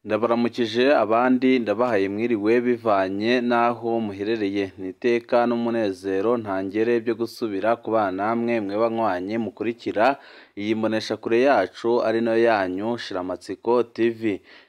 Ndabaramukije abandi ndabahaye mwiriwe bivanye n'aho muherereye, ni iteka n'umunezero ntangere byo gusubira kubana namwe mwe banywanye mukurikira iyi mboneshakure yacu ari nayo yanyu Shiramatsiko TV.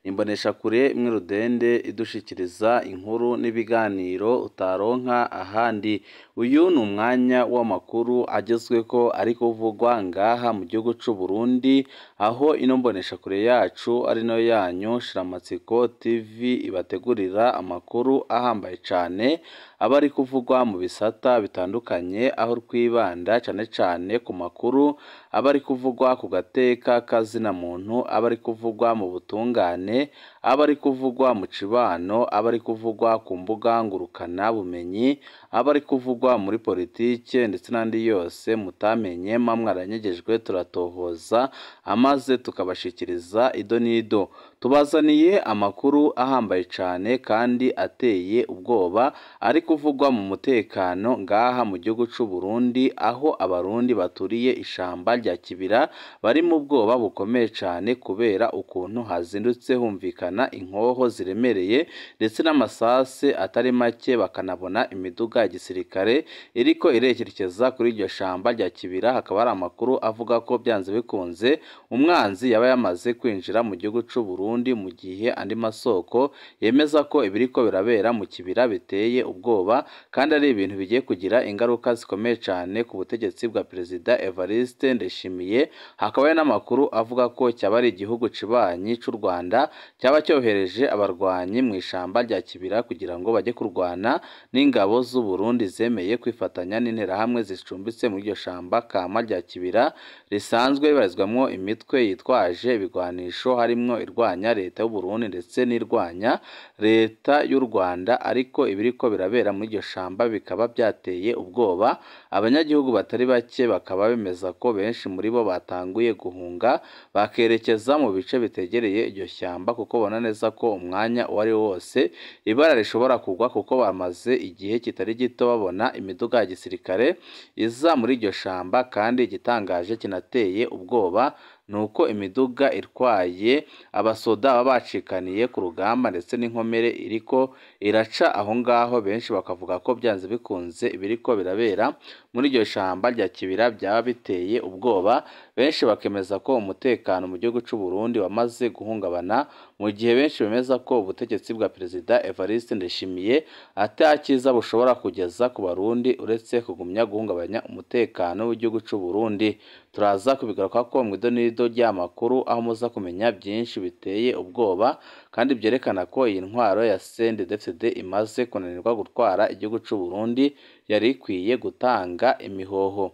Ni imboneshakure imwe rudende idushikiriza inkuru n'ibiganiro utaronka ahandi. Uyu ni umwanya w'amakuru agezweko ari kuvugwa ngaha mu gihugu c'u Burundi, aho ino mboneshakure yacu ari nayo yanyu Shiramatsiko TV ibategurira amakuru ahambaye cane aba ari kuvugwa mu bisata bitandukanye, aho twibanda cane cane ku makuru aba ari kuvugwa ku gateka kazina muntu, aba ari kuvugwa mu butungane, aba ari kuvugwa mu cibano, aba ari kuvugwa ku mbuga ngurukana bumenyi, aba ari kuvugwa muri politike ndetse n'andi yose mutamenye mwa mwaranyegejwe, turatohoza amaze tukabashikiriza ido n'ido. Tubazaniye amakuru ahambaye cane kandi ateye ubwoba ari kuvugwa mu mutekano ngaha mu gihugu c'u Burundi, aho abarundi baturiye ishamba rya Kibira bari mu bwoba bukomeye cane kubera ukuntu hazindutse humvikana inkoho ziremereye ndetse n'amasase atari make, bakanabona imiduga ya gisirikare iriko irerekeza kuri iryo shamba rya Kibira. Hakaba hari amakuru avuga ko byanze bikunze umwanzi yaba yamaze kwinjira mu gihugu c'u Burundi, mu gihe andi masoko yemeza ko ibiriko birabera mu Kibira biteye ubwoba kandi ari ibintu bigiye kugira ingaruka zikomeye cane ku butegetsi bwa Perezida Evariste Ndayishimiye. Hakaba hari n'amakuru avuga ko cyaba ari igihugu cibanyi c'u Rwanda cyaba cyohereje abarwanyi mu ishamba rya Kibira kugira ngo bajye kurwana n'ingabo z'u Burundi zemeye kwifatanya n'interahamwe zicumbitse muri iryo shamba kama rya Kibira risanzwe ribarizwamwo imitwe yitwaje ibigwanisho, harimwo irwanya leta y'u Burundi ndetse n'irwanya leta y'u Rwanda. Ariko ibiriko birabera muri iryo shamba bikaba byateye ubwoba abanyagihugu batari bake, bakaba bemeza ko benshi muri bo batanguye guhunga bakerekeza mu bice bitegereye iryo shyamba, kuko babona neza ko umwanya uwo ari wo wose ibara rishobora kugwa, kuko bamaze igihe kitari gito babona imiduga ya gisirikare iza muri iryo shamba. Kandi igitangaje kinateye ubwoba ni uko imiduga itwaye abasoda baba bacikaniye ku rugamba ndetse n'inkomere iriko iraca aho ngaho, benshi bakavuga ko byanze bikunze ibiriko birabera muri iryo shamba rya Kibira byaba biteye ubwoba. Benshi bakemeza ko umutekano mu gihugu c'u Burundi wamaze guhungabana, mu gihe benshi bemeza ko ubutegetsi bwa Perezida Evariste Ndayishimiye ata cyiza bushobora kugeza ku Barundi uretse kugumya guhungabanya umutekano w'igihugu c'u Burundi. Turaza kubigaruka ko mu ido n'ido ry'amakuru, aho muza kumenya byinshi biteye ubwoba kandi byerekana ko iyi ntwaro ya CNDD-FDD imaze kunanirwa gutwara igihugu c'u Burundi yari ikwiye gutanga imihoho.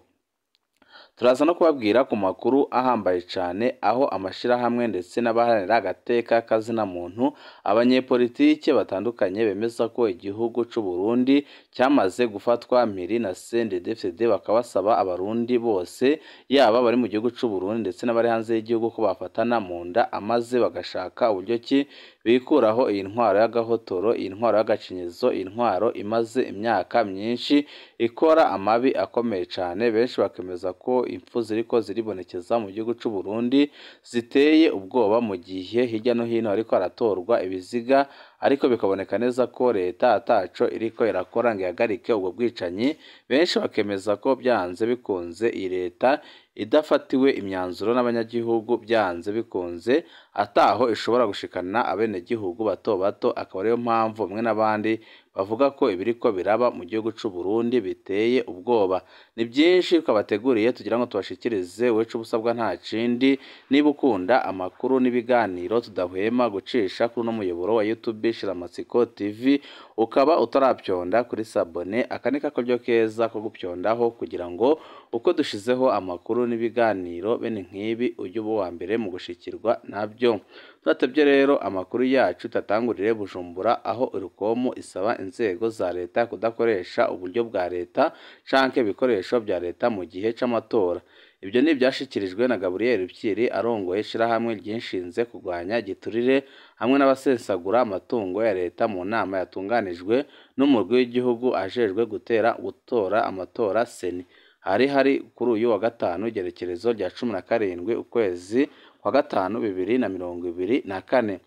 Turaza no kubabwira ku makuru ahambaye cane aho amashirahamwe ndetse n'abaharanira agateka kazina muntu, abanyepolitike batandukanye bemeza ko igihugu c'u Burundi cyamaze gufatwa mpiri na CNDD-FDD, bakabasaba abarundi bose yaba bari mu gihugu c'u Burundi ndetse n'abari hanze y'igihugu ko bafatana mu nda amaze bagashaka uburyo ki bikuraho iyi ntwaro y'agahotoro, iyi ntwaro y'agacinyizo, iyi ntwaro imaze imyaka myinshi ikora amabi akomeye cane. Benshi bakemeza ko impfu ziriko ziribonekeza mu gihugu c'u Burundi ziteye ubwoba, mu gihe hirya no hino hariko haratorwa ibiziga, ariko bikaboneka neza ko leta ataco iriko irakora ngo ihagarike ubwo bwicanyi. Benshi bakemeza ko byanze bikunze iyi leta idafatiwe imyanzuro n'abanyagihugu byanze bikunze ataho ishobora gushikana abenegihugu bato bato, akaba ariyo mpamvu bamwe n'abandi bavuga ko ibiriko biraba mu gihugu c'u Burundi biteye ubwoba. Ni byinshi twabateguriye tugira ngo tubashikirize, wecu ubusabwa nta kindi, niba ukunda amakuru n'ibiganiro tudahwema gucisha kuri uno muyoboro wa YouTube Shiramatsiko TV, ukaba utarabyonda kuri sabone, aka ni kakoryo keza ko gupyondaho kugira ngo uko dushizeho amakuru n'ibiganiro bene nk'ibi ujye uba uwa mbere mu gushikirwa nabyo. Tudatebye rero amakuru yacu tatangurire Bujumbura, aho Urukomu isaba inzego za leta kudakoresha uburyo bwa leta canke ibikoresho bya leta mu gihe c'amatora. Ibyo ni ibyashikirijwe na Gabriel Rufyiri arongoye ishirahamwe ryishinze kurwanya igiturire hamwe n'abasesagura amatungo ya leta mu nama yatunganijwe n'umurwi w'igihugu ajejwe gutera gutora amatora seni. Hari kuri uyu wa gatanu igerekerezo rya 17 ukwezi kwa gatanu 2024.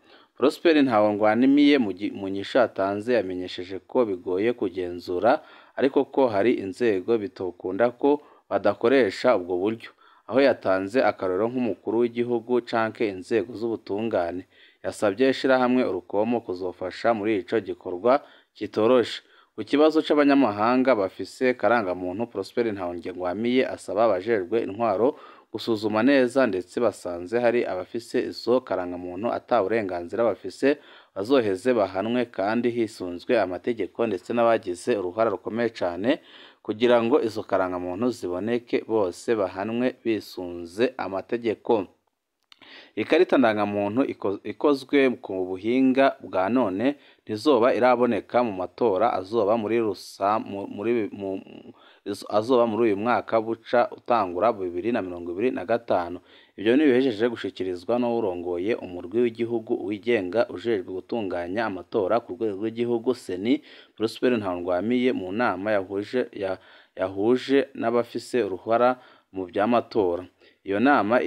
Prosper Ntawongwanimiye mu nyishu yatanze yamenyesheje ko bigoye kugenzura ariko ko hari inzego bitokunda ko badakoresha ubwo buryo, aho yatanze akarorero nk'umukuru w'igihugu canke inzego z'ubutungane. Yasabye ishirahamwe Urukomo kuzofasha muri ico gikorwa kitoroshe. Ku kibazo c'abanyamahanga bafise karangamuntu, Prosper Ntawongwamiye asaba abajejwe intwaro gusuzuma neza ndetse basanze hari abafise izo karangamuntu ata burenganzira bafise bazoheze bahanwe kandi hisunzwe amategeko, ndetse n'abagize uruhara rukomeye cane kugira ngo izo karangamuntu ziboneke bose bahanwe bisunze amategeko. Ikarita ndangamuntu ikozwe ku buhinga bwa none ntizoba iraboneka mu matora azoba azoba muri uyu mwaka buca utangura 2025. Ibyo ntibihejeje gushikirizwa n'uwurongoye umurwi w'igihugu wigenga ujejwe gutunganya amatora ku rwego rw'igihugu CENI, Prosper Ntawongwamiye, mu nama yahuje n'abafise uruhara mu vy'amatora. Iyo nama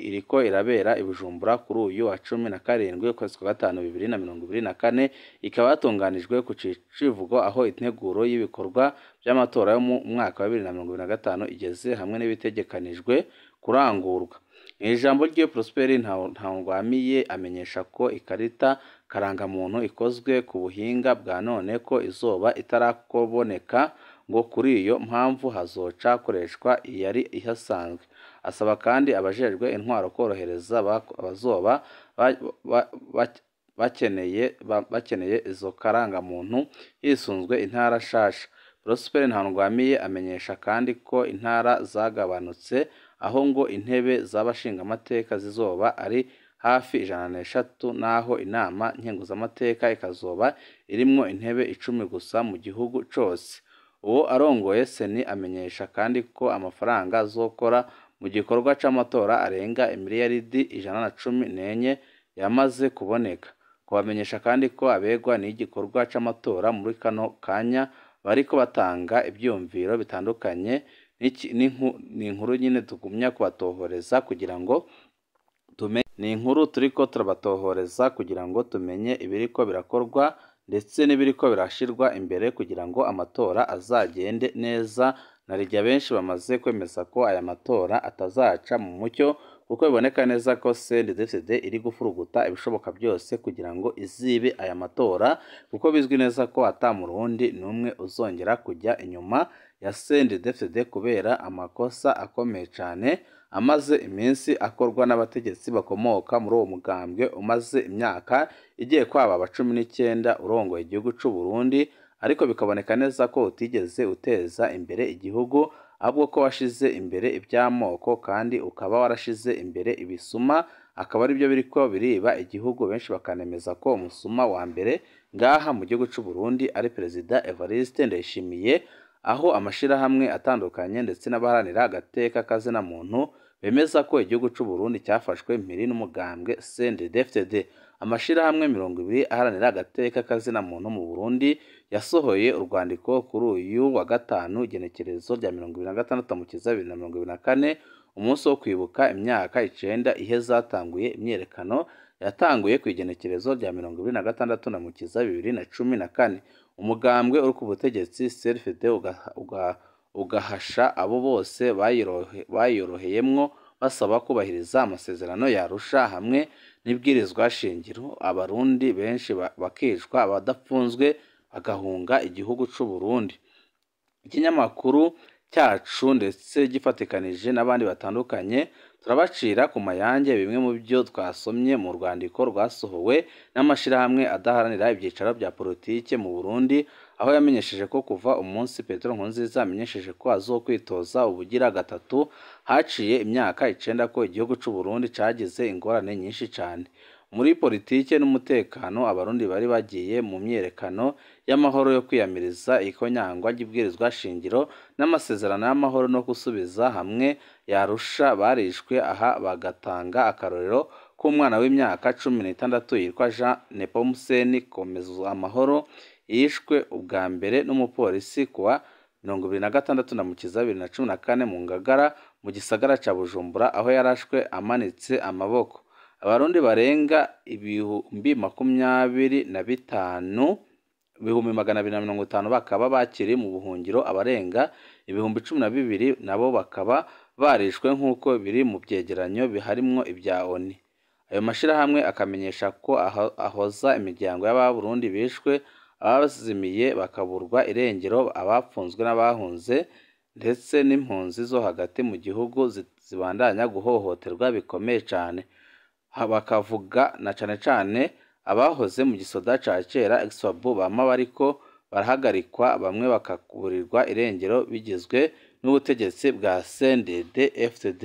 iriko irabera i Bujumbura kuri uyu wa 17 ukwezi kwa gatanu 2024, ikaba yatunganijwe ku civugo aho integuro y'ibikorwa vy'amatora yo mu mwaka wa 2025 igeze hamwe n'ibitegekanijwe kurangurwa. Mw'ijambo ryiwe, Prosper Ntawongwamiye amenyesha ko ikarita karangamuntu ikozwe ku buhinga bwa none ko izoba itarakoboneka, ngo kuri iyo mpamvu hazoca hakoreshwa iyari ihasanzwe. Asaba kandi abajejwe intwaro korohereza abazoba bakeneye izo karangamuntu hisunzwe intara nshasha. Prosper Ntawongwamiye amenyesha kandi ko intara zagabanutse, aho ngo intebe z'abashingamateka zizoba ari hafi 103, naho inama nkenguzamateka ikazoba irimwo intebe 10 gusa mu gihugu cose. Uwo arongoye CENI amenyesha kandi ko amafaranga azokora mu gikorwa c'amatora arenga imiliyaridi 114 yamaze kuboneka. Kubamenyesha kandi ko abegwa n'igikorwa c'amatora muri kano kanya bariko batanga ivyiyumviro bitandukanye. Ni inkuru nyine tugumya kubatohoreza kugira ngo ni inkuru turiko turabatohoreza kugira ngo tumenye ibiriko birakorwa ndetse n'ibiriko birashirwa imbere kugira ngo amatora azagende neza. Na rirya benshi bamaze kwemeza ko aya matora atazaca mu mucyo, kuko biboneka neza ko CNDD-FDD iri gufuruguta ibishoboka byose kugira ngo izibe aya matora, kuko bizwi neza ko ata murundi n'umwe uzongera kujya inyuma ya CNDD-FDD kubera amakosa akomeye cane amaze iminsi akorwa n'abategetsi bakomoka muri uwo mugambwe umaze imyaka igiye kwaba aba 19 urongoye igihugu c'u Burundi, ariko bikaboneka neza ko utigeze uteza imbere igihugu, ahubwo ko washize imbere iby'amoko kandi ukaba warashize imbere ibisuma, akaba aribyo biriko biriba igihugu. Benshi bakanemeza ko umusuma wa mbere ngaha mu gihugu c'u Burundi ari Perezida Evariste Ndayishimiye, aho amashirahamwe atandukanye ndetse n'abaharanira agateka kazina muntu bemeza ko igihugu c'u Burundi cyafashwe mpiri n'umugambwe CNDD-FDD. Amashirahamwe 20 aharanira agateka kazina muntu mu Burundi yasohoye urwandiko kuri uyu wa gatanu igenekerezo rya 26 Mukiza 2024, umunsi wo kwibuka imyaka 9 iheze hatanguye imyiyerekano yatanguye ku igenekerezo rya 26 na Mukiza 2014. Umugambwe uri ku butegetsi CNDD-FDD ugahasha abo bose bayoroheyemwo basaba kubahiriza amasezerano ya Arusha hamwe n'ibwirizwa shingiro, abarundi benshi bakicwa, abadapfunzwe bagahunga igihugu c'u Burundi. Ikinyamakuru cyacu ndetse gifatikanije n'abandi batandukanye turabacira ku mayange bimwe mu byo twasomye mu rwandiko rwasohowe n'amashirahamwe adaharanira ibyicaro bya politike mu Burundi, aho yamenyesheje ko kuva umunsi Petero Nkurunziza amenyesheje ko azokwitoza ubugira gatatu, haciye imyaka 9 ko igihugu c'u Burundi cagize ingorane nyinshi cane muri politike n'umutekano. Abarundi bari bagiye mu myiyerekano y'amahoro yo kwiyamiriza ikonyangwa ry'ibwirizwa shingiro n'amasezerano y'amahoro no gusubiza hamwe yarusha barishwe, aha bagatanga akarorero k'umwana w'imyaka 16 yitwa Jean Nepomuseni Komeza Amahoro, yishwe ubwa mbere n'umupolisi kuwa 26 na Mukiza 2014 mu Ngagara mu gisagara ca Bujumbura, aho yarashwe amanitse amaboko. Abarundi barenga 25,000, 250,000 bakaba bakiri mu buhungiro, abarenga 12,000 nabo bakaba barishwe nk'uko biri mu vyegeranyo biharimwo ibya ONU. Ayo mashirahamwe akamenyesha ko ahoza imiryango y'Abarundi bishwe, abazimiye bakaburwa irengero, abapfunzwe n'abahunze, ndetse n'impunzi zo hagati mu gihugu zibandanya guhohoterwa bikomeye cane. Bakavuga na cane cane abahoze mu gisoda ca kera ex-FAB bama bariko barahagarikwa, bamwe bakaburirwa irengero bigizwe n'ubutegetsi bwa CNDD-FDD.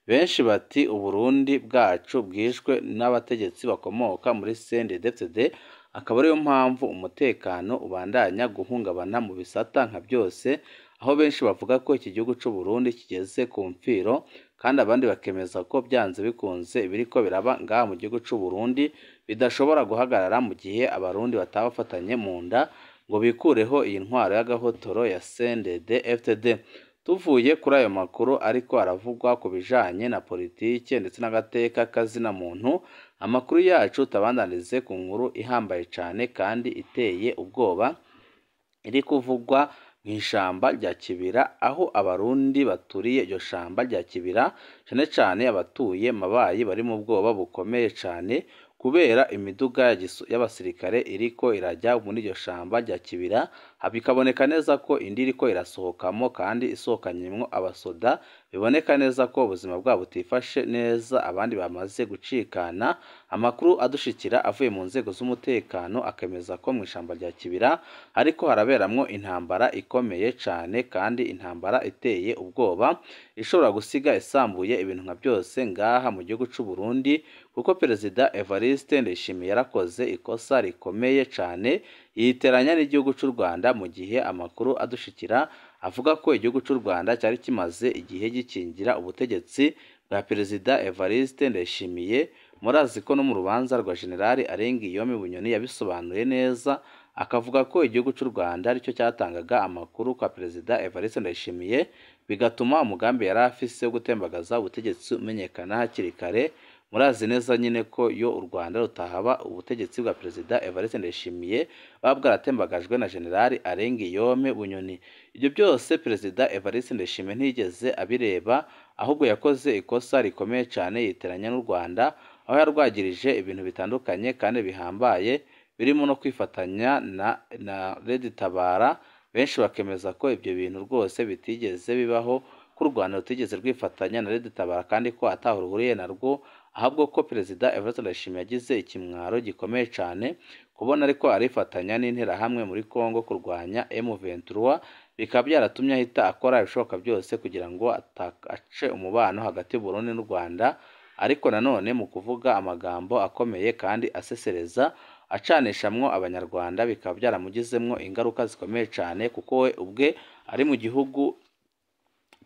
Benshi bati Uburundi bwacu bwishwe n'abategetsi bakomoka muri CNDD-FDD, akaba ariyo mpamvu umutekano ubandanya guhungabana mu bisata nka byose, aho benshi bavuga ko iki gihugu c'u Burundi kigeze ku mfiro, kandi abandi bakemeza ko byanze bikunze ibiriko biraba ngaha mu gihugu c'u Burundi bidashobora guhagarara mu gihe Abarundi batabafatanye mu nda ngo bikureho iyi ntwaro y'agahotoro ya CNDD-FDD. Tuvuye kuri ayo makuru ariko aravugwa ku bijanye na politike ndetse n'agateka kazina muntu, amakuru yacu tabandanize ku nkuru ihambaye cane kandi iteye ubwoba iri kuvugwa mw'ishamba rya Kibira, aho Abarundi baturiye iryo shamba rya Kibira, cane cane abatuye Mabayi, bari mu bwoba bukomeye cane kubera imiduga y'abasirikare iriko irajya muri iryo shamba rya Kibira, bikaboneka neza ko indi iriko irasohokamo kandi isohokanyemwo abasoda, biboneka neza ko ubuzima bwabo butifashe neza, abandi bamaze gucikana. Amakuru adushikira avuye mu nzego z'umutekano akemeza ko mw'ishamba rya Kibira ariko haraberamwo intambara ikomeye cane kandi intambara iteye ubwoba, ishobora gusiga isambuye ibintu nka byose ngaha mu gihugu c'u Burundi, kuko Perezida Evariste Ndayishimiye yarakoze ikosa rikomeye cane yiteranya n'igihugu c'u Rwanda, mu gihe amakuru adushikira avuga ko igihugu c'u Rwanda cyari kimaze igihe gikingira ubutegetsi bwa Perezida Evariste Ndayishimiye. Murazi ko no mu rubanza rwa General Arengiyome Bunyoni yabisobanuye neza, akavuga ko igihugu c'u Rwanda aricyo cyatangaga amakuru kwa Perezida Evariste Ndayishimiye, bigatuma umugambi yari afise wo gutembagaza ubutegetsi umenyekana hakiri kare. Murazi neza nyine ko iyo u Rwanda rutahaba ubutegetsi bwa Perezida Evariste Ndayishimiye baba bwaratembagajwe na General Arengiyome Bunyoni. Ibyo byose Perezida Evariste Ndayishimiye ntiyigeze abireba, ahubwo yakoze ikosa rikomeye cane yiteranya n'u Rwanda, aho yarwagirije ibintu bitandukanye kandi bihambaye, birimo no kwifatanya na Red Tabara. Benshi bakemeza ko ibyo bintu rwose bitigeze bibaho, ko u Rwanda rutigeze rwifatanya na Red Tabara kandi ko ataho ruhuriye narwo, ahubwo ko Perezida Evariste Ndayishimiye yagize ikimwaro gikomeye cane kubona ariko arifatanya n'interahamwe muri Kongo kurwanya M23, bikaba byaratumye ahita akora ibishoboka byose kugira ngo ace umubano hagati y'u Burundi n'u Rwanda. Ariko nanone mu kuvuga amagambo akomeye kandi asesereza acanishamwo Abanyarwanda, bikaba byaramugizemwo ingaruka zikomeye cane, kuko we ubwe ari mu gihugu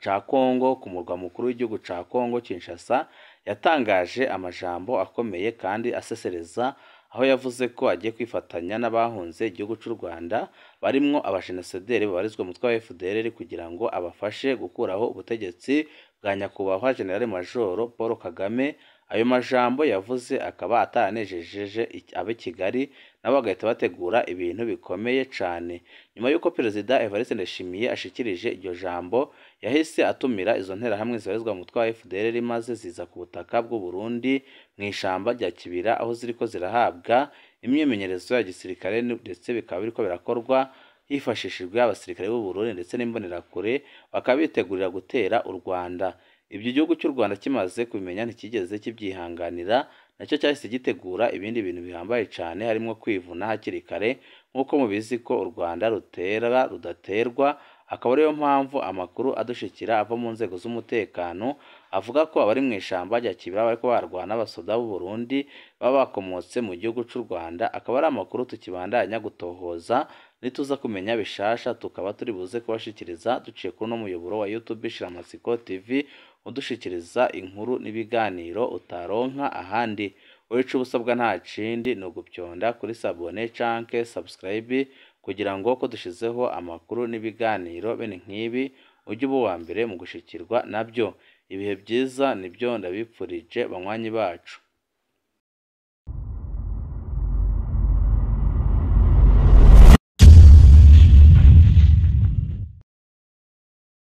ca Kongo, ku murwa mukuru w'igihugu ca Kongo Kinshasa, yatangaje amajambo akomeye kandi asesereza, aho yavuze ko agiye kwifatanya n'abahunze igihugu c'u Rwanda barimwo abajenosideri babarizwa mu mutwe wa FDLR kugira ngo abafashe gukuraho ubutegetsi bwa nyakubahwa General Major Paul Kagame. Ayo majambo yavuze akaba ataranejeje ab'i Kigali, nabo bagahita bategura ibintu bikomeye cane. Nyuma y'uko Perezida Evariste Ndayishimiye ashikirije iryo jambo, yahise atumira izo nterahamwe zibarizwa mu mutwe wa FDLR maze ziza ku butaka bw'u Burundi mw'ishamba rya Kibira, aho ziriko zirahabwa imyimenyerezo ya gisirikare, ndetse bikaba biriko birakorwa hifashishijwe abasirikare b'u Burundi ndetse n'imbonerakure, bakaba bitegurira gutera u Rwanda. Ibyo igihugu cy'u Rwanda kimaze kubimenya ntikigeze kibyihanganira, nacyo cyahise gitegura ibindi bintu bihambaye cane, harimo kwivuna hakiri kare, nk'uko mubizi ko u Rwanda rutera rudaterwa. Akaba ariyo mpamvu amakuru adushikira ava mu nzego z'umutekano avuga ko abari mu ishamba rya Kibira bariko barwana n'abasoda b'u Burundi baba bakomotse mu gihugu c'u Rwanda. Akaba ari amakuru tukibandanya gutohoza, nituza kumenya bishasha tukaba turi buze kubashikiriza duciye kuri uno muyoboro wa YouTube Shiramatsiko TV, udushikiriza inkuru n'ibiganiro utaronka ahandi. Urica ubusabwa nta kindi ni ugupyonda kuri sabone canke subscribe kugira ngo ko dushizeho amakuru n'ibiganiro bene nk'ibi ujye uba uwa mbere mu gushikirwa nabyo. Ibihe byiza nibyo ndabipfurije banywanyi bacu.